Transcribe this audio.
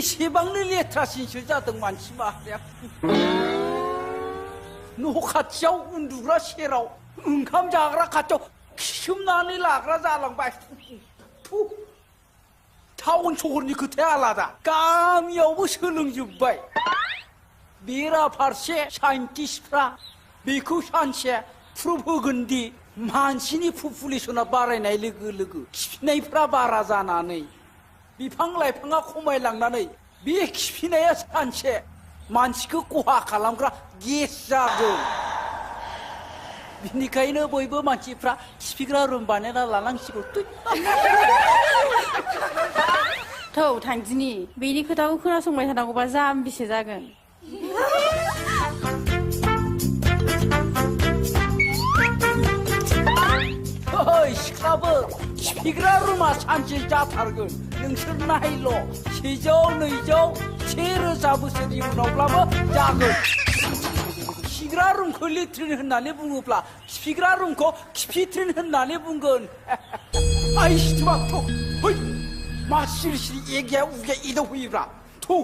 बेसेबांनो लेथ्रासिनसो जादों मानसि माहारिया न' खाथियाव उन्दुग्रा सेराव ओंखाम जाग्रा खाथियाव खिसोमनानै लाग्रा जालांबाय टाउन सहरनि खोथाया आलादा गामियावबो सोलोंजोब्बाय बेराफारसे साइन्टिस्टफ्रा बेखौ सानसे प्रुफ होगोनदि मानसिनि पपुलेसना बारायनाय लोगो लोगो खिफिनायफ्रा बारा जानानै बिफां लाइफाङा खमायलांनानै बे खिफिनाया सानसे मानसिखौ खहा खालामग्रा गेस जागोन बिनिखायनो बयबो मानसिफ्रा खिफिग्रा रुम बानायना लानांसिगौ थौ थांदिनि बेनि खोथाखौ खोनासंबाय थानांगौबा जाम्बिसो जागोन सिख्लाबो खिफिग्रा रुमा सानसे जाथारगोन नोंसोर नायल' 100, 200, 1000 बोसोरनि उनावब्लाबो जागोन खिग्रा रुमखौ लेट्रिन होननानै बुङोब्ला खिफिग्रा रुमखौ खिफिट्रिन होननानै बुंगोन आइसथुबाथ' मा सिरि सिरि एगे उगे एदावफैयोब्रा थौ